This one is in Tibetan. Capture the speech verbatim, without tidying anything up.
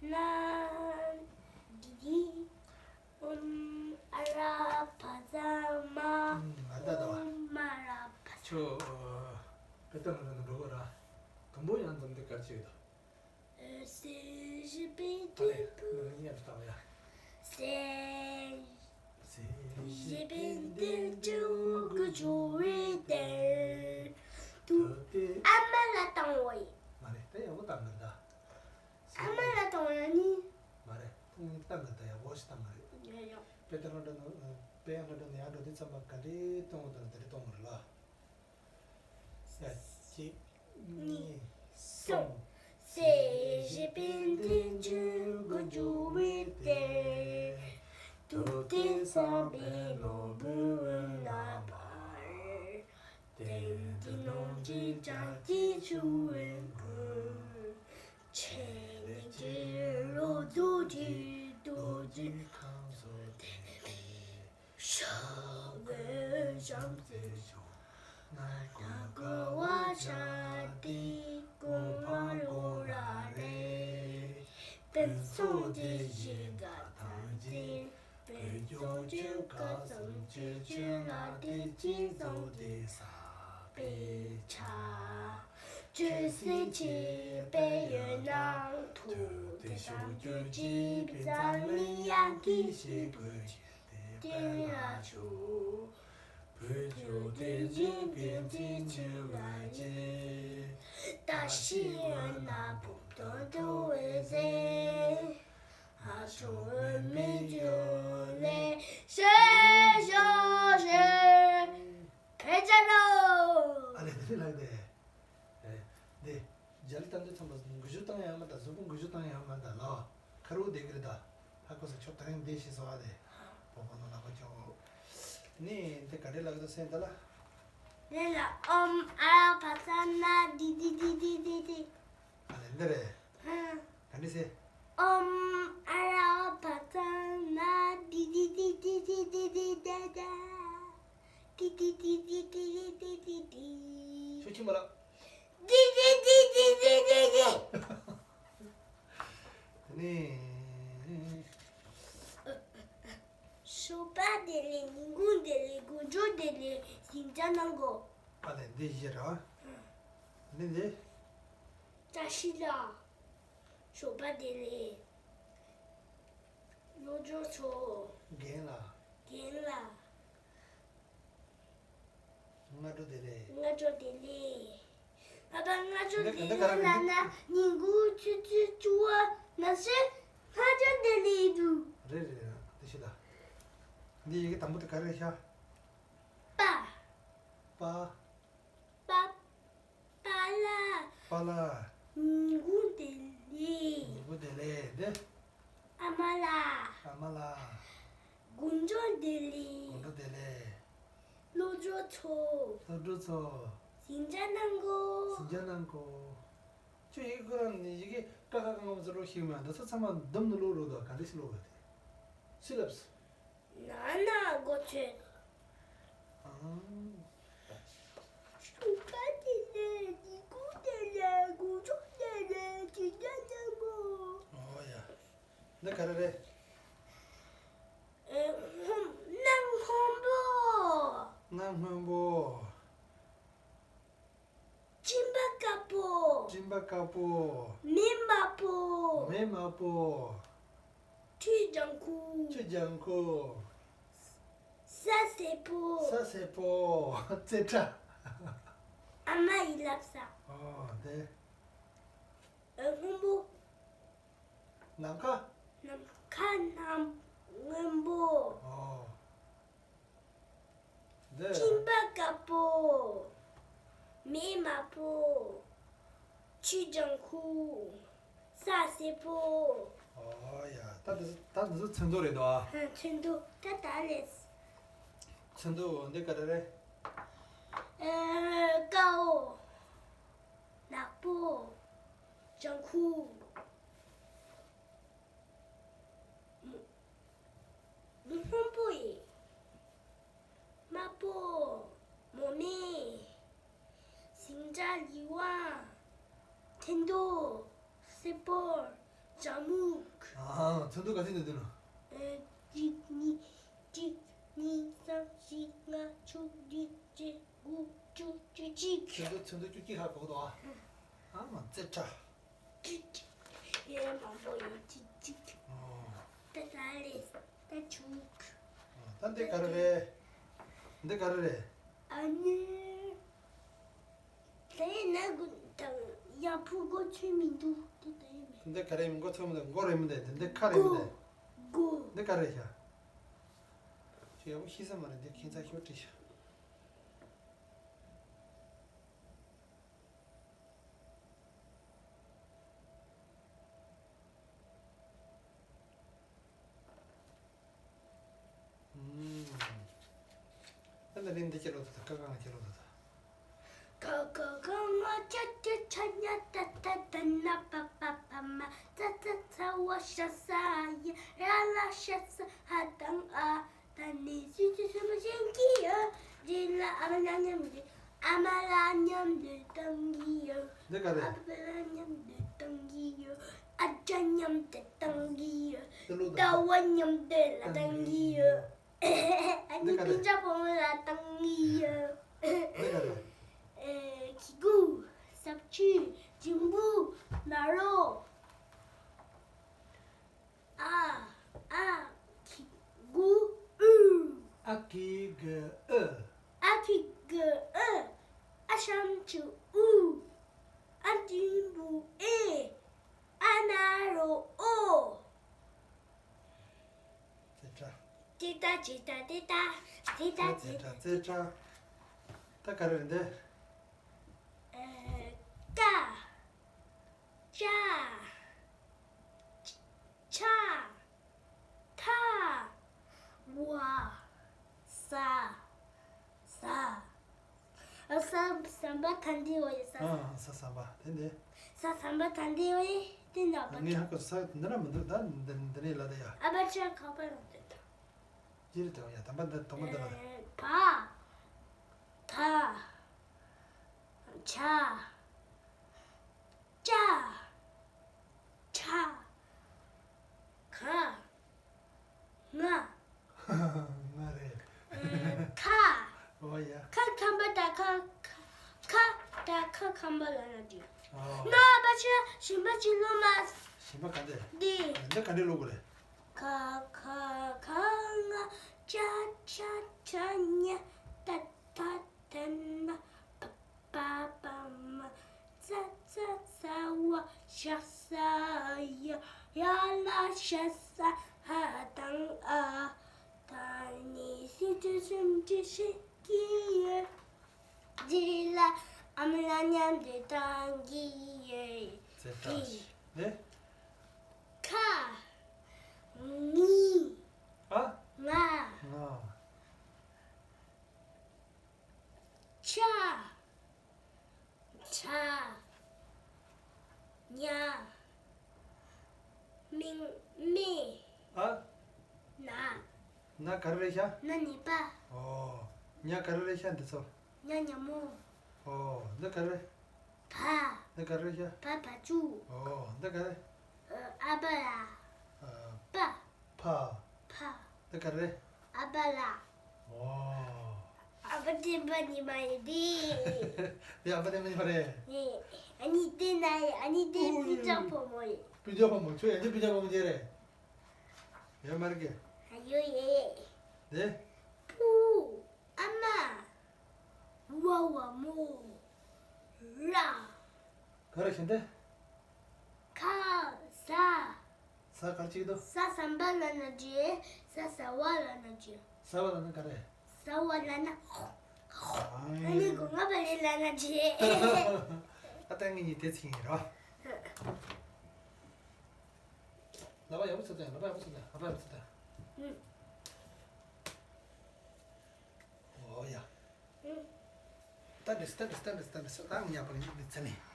ན། དི་དི། ཨོཾ་ཨ་ར་བྷ་ཛ་མ། ཨུམ། ང་ད་ད་བ། ཨོཾ་མ་ར་བྷ་ཛ། ཁྱོད། དཔེ་ལྟ་ང་རང་ནང་འགྲོ་གོ་ར། དུམ་བུ་ཡང་འཛོམས་ཏེ་གར་ཆེ་གི་ད། ཨ་ལེ། ང་ཡར་བཏང་ཡ། སེ། ཨ་མ་ལ་བཏང་བ་ཡིན། མ་རེད། ད་ཡག་པོ་བཏང་གི་རེད་ད། ཨ་མ་ལ་གཏོང་ཡ་ནི། མ་རེད། ཁོང་གཉིས་གཏོང་གི་རེད་ད། ཡག་པོ་ཞིག་གཏོང་གི་རེད། ཡ་ཡ། དཔེ་ལྟ་ང་འགྲོ་ནས། དཔེ་ཡང་ང་འགྲོ་ནས་ཡར་འགྲོ་དུས་ཙམ་པ་ག་འདྲས་གཏོང་དགོས་དང་དེ་འདྲས་གཏོང་དགོས་རེད་ལ། ཡ། གཅིག་གཉིས། གཉིས། གསུམ། གསུམ། ཨ་ལེ། དེ་ལགས་ཏེ། ཨེ། འདི། རྒྱ་ལི་གཏམ་དུས་ཚང་མ་འགུལ་སྐྱོད་བཏང་ཡ་མ་ད། གཟུགས་པོ་འགུལ་སྐྱོད་བཏང་ཡ་མ་ད་ལ། ཁ་རུ་བསྡད་ཀྱི་རེད་ད། ཧ་གོ་སོང་། ཁྱོད་ད་རིང་འདི་ཤེས་སོང་ཨ། དེ། པོ་པོ་ནོ་ལགས་པ་ཁྱོད། ནི་འདི་ག་འདྲས་ལབ་ཀྱི་འདུག་སེམས་ད་ལ། འདི་ལ་ཨོཾ་ཨ་ར་བྷ་ཛ་ན་དི་དི་དི་དི་དི་དི། ཨ་ལེ། འདི་རེད། ཧ། ག་འདྲས་ཟེར། ཨོཾ་ཨ་ར་བྷ་ཛ་ན་དི་དི་དི་དི་དི་དི་དི་དི། ཁྱོད་ཁྱིམ་པ་ལ། དེ་ནས། ཞོགས་པ་བདེ་ལེགས། ཉིན་གུང་བདེ་ལེགས། དགོང་དྲོ་བདེ་ལེགས། ཟིང་ཆ་གནང་གོ། ཨ་ལེ། འདི་བཞི་རེད་བ། འདི་འདི། བཀྲ་ཤིས་ལགས། ཞོགས་པ་བདེ་ལེགས། བློ་སྦྱོང་ཚོ། རྒན་ལགས། རྒན་ལགས། སྔ་དྲོ་བདེ་ལེགས། སྔ་དྲོ་བདེ་ལེགས། ཨ་ཕ། སྔ་དྲོ་བདེ་ལེགས་ལབ་ན་ཉིན་གུང་ཆུ་ཚོད་བཅུ་པ་ནང་བཞིན་སྔ་དྲོ་བདེ་ལེགས་འདུག། རེད་རེད་རེད། དེ་ཤེས་ད། འདི་ཡི་གེ་དང་པོ་དེ་ག་རེ་ཤག། པ། པ། པ། པཱ་ལགས། པཱ་ལགས། ཉིན་གུང་བདེ་ལེགས། ཉིན་གུང་བདེ་ལེགས། འདི། ཨ་མ་ལགས། ཨ་མ་ལགས། དགོང་དྲོ་བདེ་ལེགས། དགོང་དྲོ་བདེ་ལེགས། སློབ་གྲོགས་ཚོ། སློབ་གྲོགས་ཚོ། ཟིང་ཆ་གནང་གོ། ཟིང་ཆ་གནང་གོ། ཁྱོད་ཡི་གེ་ཁོ་རང་ནི་ཡི་གེ་ཀ་ཁ་ག་ང་མ་ཚོ་ལོ་ཤེས་མ། འདི་ཚོ་ཚང་མ་འདུམ་ནི་ཀློག་རོགས་དང་། ག་འདྲ་ཞིག་ཀློག་ག་དེ། སུས་ལབ་སོང་། ན་ན་གོ་ཆོད། ཨང་། ཞོགས་པ་བདེ་ལེགས། ཉིན་གུང་བདེ་ལེགས། དགོང་དྲོ་བདེ་ལེགས། ཟིང་ཆ་གནང་གོ། ཨོ་ཡ། འདི་ག་རེ་རེད། ཨེ། སྔོན། གནམ་སྔོན་པོ། གནམ་སྔོན་པོ། སྤྲིན་པ་དཀར་པོ། སྤྲིན་པ་དཀར་པོ། མེ་དམར་པོ། མེ་དམར་པོ། ཆུ་ལྗང་ཁུ། ཆུ་ལྗང་ཁུ། ས་སེར་པོ། ས་སེར་པོ། ཙེ་ཏྲ། ཨ་མ་ཡིས་ལབ་ས། ཨོ་དེ། ཨེ། སྔོན་པོ། ནམ་མཁའ། ནམ་མཁའ་གནམ་སྔོན་པོ། ཨོ། འདི། སྤྲིན་པ་དཀར་པོ། མེ་དམར་པོ། ཆུ་ལྗང་ཁུ། ས་སེར་པོ། ཨོ་ཡ། ད་འདི་ཚོ། ད་འདི་ཚོ་ཚོན་མདོག་རེད་དོ། ཨ། ཚོན་མདོག། ད་ད་ལས། ཚོན་མདོག་འདི་ག་རེ་རེད། ཨེ། དཀར་པོ། ནག་པོ། ལྗང་ཁུ། སྔོན་པོ་ཡིན། དམར་པོ། མོ་མེ། ཟིང་ཆ། ལི་ཝང་། ཁྲེང་ཏུའུ། སེར་པོ། ཇ་མུག་ཨ། ཚོན་མདོག་ག་ཚོད་འདུག་དེ་ནང་། ཨེ། གཅིག་གཉིས། གཅིག་གཉིས། གསུམ། བཞི། ལྔ། དྲུག་བདུན། བརྒྱད། དགུ། བཅུ། བཅུ་གཅིག་ཚོན་མདོག་ཚོན་མདོག་བཅུ་གཅིག་ལྷག་དགོས་འདུག་ཨ། ཨ་མ་རྩེ་ཁྲ། ཡས་མང་པོ་ཡོད། གཅིག་གཅིག་ཨོ། ད་ད་ལས་ད་བྱུང་། ཨོ། ད་འདི་ག་རེ་རེད། འདི་ག་རེ་རེད། ཨ་ནི། དེ་ན་གུ་དང་ཡག་པོ་མགོ་ཚོས་མི་འདུག་དེ་ད་ཡིན་མེད། འདི་ག་རེ་མགོ་ཚོས་མི་འདུག་མགོ་རེད་མི་འདུག་འདི་འདི་ཁ་རེད་མི་འདུག་མགོ། འདི་ག་རེད་ཤག་ཁྱོད་ཡག་པོ་ཤེས་ས་མ་རེད། འདི་ཁྱད་མཚར་ཤོག་བྲིས་ཤག་ཨ་ནི་རིང་འདི་ཁྱེད་ལོ་ད་ད་ཀ་ཀ་ང་ཁྱེད་ལོ་ད་ད། ཁ་ཁ་ཁ་ང་ཅ་ཅ་ཆ་ཉ་ཏ་ཏ་ད་ན་པ་པ་པ་མ་ཙ་ཙ་ཚ་བ་ཤ་ས་ཡ་ར་ལ་ཤ་ས་ཧ་དང་ཨ། ད་ནི་སུ་སུ་སུ་མ་ཤེས་ཀྱི་ཡོད། རི་ལ་ཨ་མ་ལ་མཉམ་དུ། ཨ་མ་ལགས་མཉམ་དུ་བཏང་གི་ཡོད། འདི་ག་རེད། ཨ་ཕ་ལགས་མཉམ་དུ་བཏང་གི་ཡོད། ཨ་ཅག་མཉམ་དུ་བཏང་གི་ཡོད། ད་ལོ་ད་ཟླ་བ་མཉམ་དུ་ལ་བཏང་གི་ཡོད། ཨ་ནི་འདི་ག་རེད། སྤུན་ཀྱག་བུ་མོ་ལ་བཏང་གི་ཡོད། འདི་ག་རེད། ཨེ། གི་གུ། ཟབ་ཆུ། འབྱུང་པོ། ནཱ་རོ། ཨ། ཨ་གི་གུ་ཨུ། ཨ་གི་གུ་ཨུ། ཨ་གི་གུ་ཨུ། ཨ་ཞབས་ཀྱུ་ཨུ། ཨ་འགྲེང་བུ་ཨེ། ཨ་ན་རོ་ཨོ། ཙེ་ཏྲ། ཙེ་ཏྲ་ཙེ་ཏྲ་ཙེ་ཏྲ་ཙེ་ཏྲ་ཙེ་ཏྲ། ད་ག་རེ་རེད་འདི། ཨ། ཀ་ཅ། ཆ། ཐ། བ། ཟ། ཟ། ཨ། ཟ། ཟམ་པ་ད་འདི་བ་ཡི་ཟ། ཨ། ཟ་ཟམ་པ་དེ་འདི། ཟ་ཟམ་པ་ད་འདི་བ་ཡི་དེ་འདི་ཨ་ངས་ཧ་གོ་ས་འདི་འདྲ་མི་འདུག་ད་འདི་འདི་ནས་ལ་ད་ཡ། ཨ་པ་ཆ་ཁ་པ་ལ་འདི་ད། ཅི་རེད་དེ་བ་ཡ། དམ་པ་འདི་དང་པོ་འདི་ལ་རེད། ཨ། བ། ད། ཆ། ཅ། ཆ། ག་ང་། ང་རེད། ཁ། ཨོ་ཡ། ཁ་ཁམ་པ་ད་ཁ། ཁ་ད་ཁ་ཁམ་པ་ལ་ན་དུས། ཨོ། ང་པ་ཆ་ཞིམ་པ་ཅི་ལོ་མ། ཞིམ་པ་ག་འདྲ། འདི། འདི་ག་འདྲ་ལོ་གོ་རེད། ཁ་ཁ་ཁ་ང་ཅ་ཆ་ཆ་ཉ་ཏ་ཏ་ད་ན་པ་པ་པ་མ། ཙ་ཙ་ཚ་བ་ཤ་ས་ཡ་ཡ་ལ་ཤ་ས་ཧ་དང་ཨ། ད་ནི་སུ་ཅི་སུམ་ཅི་ཤི་ཀི་ཡོད། རྗེས་ལ་ཨ་མ་ལ་མཉམ་དུ་བཏང་གི་ཡོད། ཙེ་ཏྲ་ནི། ཁ། ངི། ཨ། ང་། ང་། ཆ། ཆ། ཉ། མིང་། མི། ཨ། ན། ན་ག་རེ་རེད་ཤག་ན་ནི་པ། ཨོ། ཉ་ག་རེ་རེད་ཤག་འདི་ཚོ། ཉ་ཉ་མོ། ཨོ། འདི་ག་རེ། བ། འདི་ག་རེ་རེད་ཤག་བ་བ་ཅུ། ཨོ། འདི་ག་རེ། ཨ་པ་ལ། ཨ། པ། ཕ། ཕ། འདི་ག་རེ། ཨ་པ་ལ། ཨོ། ཨ་པ་བསྟན་པ་ཉི་མ་ཡིན་ཏེ། འདི་ཨ་པ་བསྟན་པ་ཉི་མ་རེད། ཨ་ནི་དེ་ན་ཡི་ཨ་ནི་དེ་སྤུན་ཀྱག་བུ་མོ་ཡིན། སྤུན་ཀྱག་བུ་མོ་ཁྱོད་ཡང་དེ་སྤུན་ཀྱག་བུ་མོ་ཅན་རེད། ཡོད་མ་རེད་གི། ཡོད་ཡོད། དེ། བུ། ཨ་མ། བ་བ་མོ། ར། ག་རེ་བྱེད་འདི། ཁ། ཟ། ཟ་ག་རེ་བྱེད་ཀྱི་འདུག་ཟ་ཟམ་པ་ལ་ན་རྗེ། ཟ་ཟ་བ་ལ་ན་རྗེ། ཟ་བ་ལ་ན་ག་རེ། ཟ་བ་ལ་ན། ཨ་ནི་སྒོ་ང་བ་ལེ་ལ་ན་རྗེ། ཨ་ད་ངེད་གཉིས་དེ་ཚིག་ཡིན་རོ། ལ་བ་ཡག་པོ་ཚུགས་དང་། ལ་བ་ཡག་པོ་ཚུགས་དང་། ལ་བ་ཡག་པོ་ཚུགས་དང་། ཨོ་ཡ། ད་འདྲི་ད་འདྲི་ད་འདྲི་ད་འདྲི་ད་ངས་ཡག་པོ་ནས་འདི་ཚ་ནས།